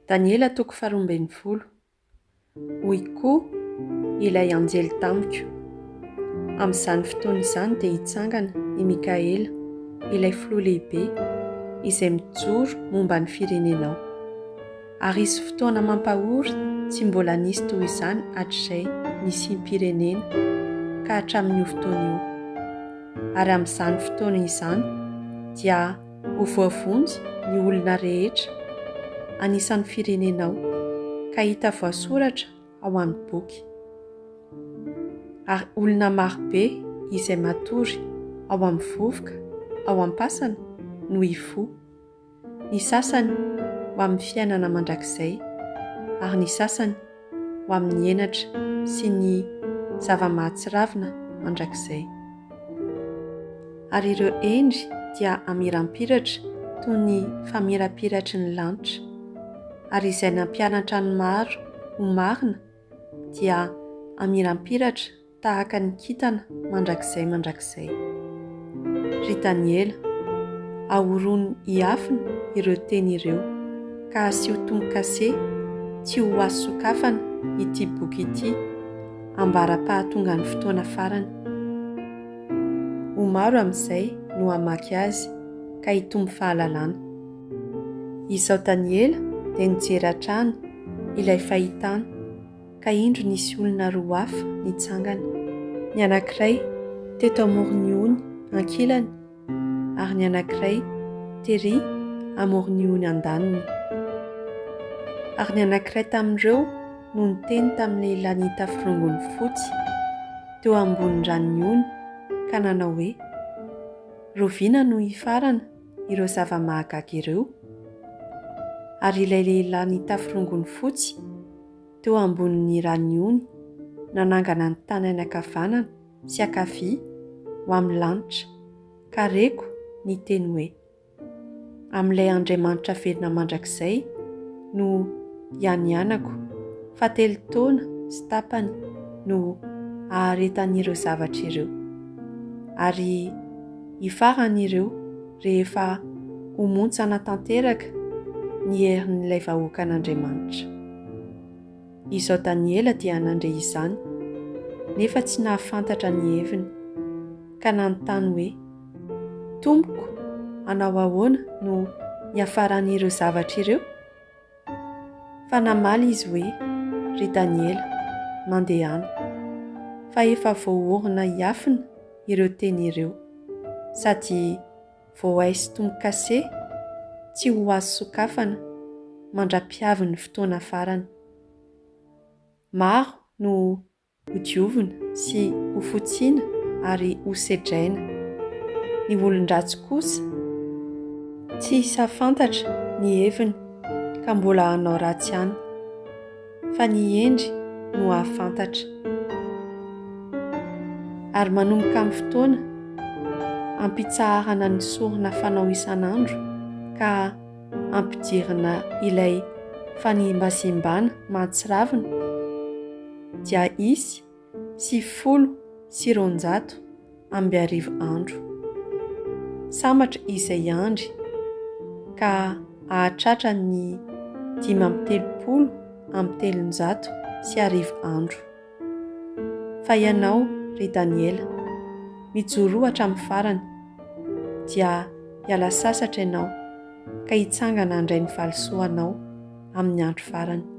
Daniela toko faharoa ambin'ny folo. Hoy koa ilay anjely tamiko, Amin'izany fotoana izany dia hitsangana i Mikaela, ilay filoha lehibe, izay mijoro momba ny firenenao. Ary hisy fotoana mampahory tsy mbola nisy toy izany hatrizay nisiam-pirenena ka hatramin'io fotoana io. Ary amin'izany fotoana izany dia Ho voavonjy ny olona rehetra anisan'ny firenenao ka hita voasoratra ao amin'ny boky. Ary olona marobe izay matory ao amin'ny vovoka ao am-pasana no hifoha, ny sasany ho amin'ny fiainana mandrakizay, ary ny sasany ho amin'ny henatra sy ny zava-mahatsiravina mandrakizay. Ary ireo hendry dia hamirampiratra toy ny famirapiratry ny lanitra, ary izay nampianatra ny maro ho marina dia hamirampiratra tahaka ny kintana mandrakizay mandrakizay. Ry Daniela, ahorony hiafina ireo teny ireo, ka asio tombo-kase tsy ho azo sokafana ity boky ity ambara-pahatongan'ny fotoana farany. Ho maro amin'izay no hamaky azy ka hitombo fahalalana. Izao Daniela dia nijery hatrany ilay fahitana. ka indro nisy olona roa hafa nitsangana, ny anankiray teto amoron'ny ony ankilany ary ny anankiray tery amoron'ny ony andaniny. Ary ny anankiray tamin'ireo no niteny tamin'ny lehilahy nitafy rongony fotsy teo ambonin'ny ranon'ny ony ka nanao hoe, Roviana no hifarana ireo zava-mahagaga ireo? Ary ilay lehilahy nitafy rongony fotsy teo ambonin'ny ran'ny ony, nanangana ny tanany ankavanana sy ankavia ho amin'ny lanitra, ka reko niteny hoe, Amin'ilay Andriamanitra velona mandrakizay no ianianako fa telo taona sy tapany no haharetan'ireo zavatra ireo, ary hifarana ireo rehefa ho montsana tanteraka ny herin'ilay vahoakan'Andriamanitra. Izao Daniela dia nandre izany, nefa tsy nahafantatra ny heviny, ka nanontany hoe, Tompoko, hanao ahoana no hiafaran'ireo zavatra ireo? Fa namaly izy hoe, Ry Daniela, mandehana, fa efa voaorina hiafina ireo teny ireo, sady voaisy tombo-kase tsy ho azo sokafana mandra-piavin'ny fotoana farany. Maro no hodiovina sy hofotsiana ary hosedraina. Ny olon-dratsy kosa tsy hisy hahafantatra ny heviny ka mbola hanao ratsy ihany. Fa ny hendry no hahafantatra. Ary manomboka amin'ny fotoana hampitsaharana ny sorona fanao isan'andro ka hampidirina ilay fanimbazimbana mahatsiravina dia hisy 290 andro. Sambatra izay hiandry ka hahatratra ny 335 andro. Fa ianao, ry Daniela, mijoroa hatramin'ny farany, dia hiala sasatra ianao ka hitsangana handray ny valisoanao amin'ny andro farany.